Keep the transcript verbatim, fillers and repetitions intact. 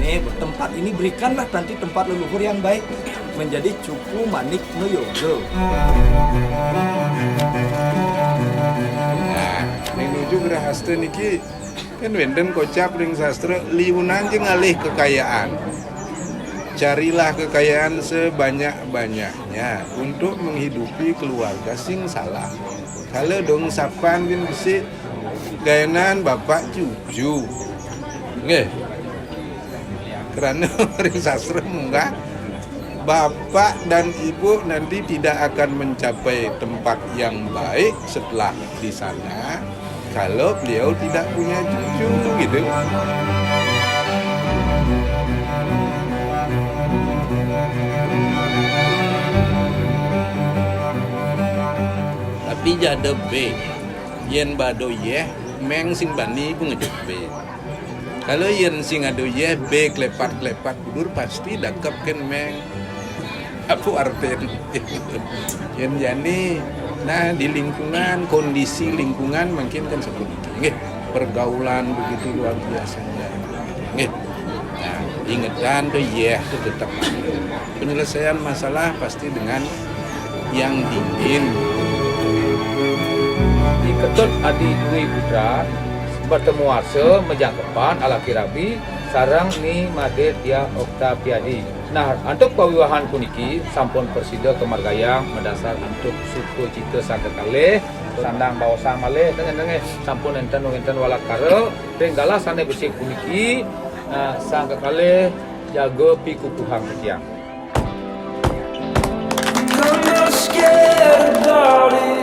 Eh, tempat ini berikanlah nanti tempat leluhur yang baik menjadi cuku manik mayoga. Nah, ning nuju grahasta niki kan wénten kocap ring sastra, liunan ja ngalih kekayaan. Carilah kekayaan sebanyak-banyaknya untuk menghidupi keluarga sing salah. Kala dong sapan bin besik gaénan bapak cucu. Nggih. Karena ring sastra munggah, bapak dan ibu nanti tidak akan mencapai tempat yang baik setelah di sana kalau beliau tidak punya cucu gitu. Tapi ja ada bé, yén ba ada yéh, méng sing bani pangejut bé. Kalau yén sing ada yéh, bé klepat-klepat kudur pasti dakep kén méng. Apa artin? Yén jani, nah di lingkungan, kondisi lingkungan mungkin kan seperti itu. Nggih, pergaulan begitu luar biasa. Nggih. Nah, ingetan tuh yéh tuh tetap ada. Penyelesaian masalah pasti dengan yang dingin. Diketut adi dwi putra, bertemu asa majangkepan alaki rabi, sareng Ni Madit Diah Oktaviadi. Nah, antuk pawiwahan puniki sampun prasida kamargiang madasar antuk sukacita sangkakalih, sandang baosang malih, nggih, sampun énten wénten walakara, ring galah sané becik puniki, nah, sangkakalih jaga pikukuhang titiang. I'm not scared about it.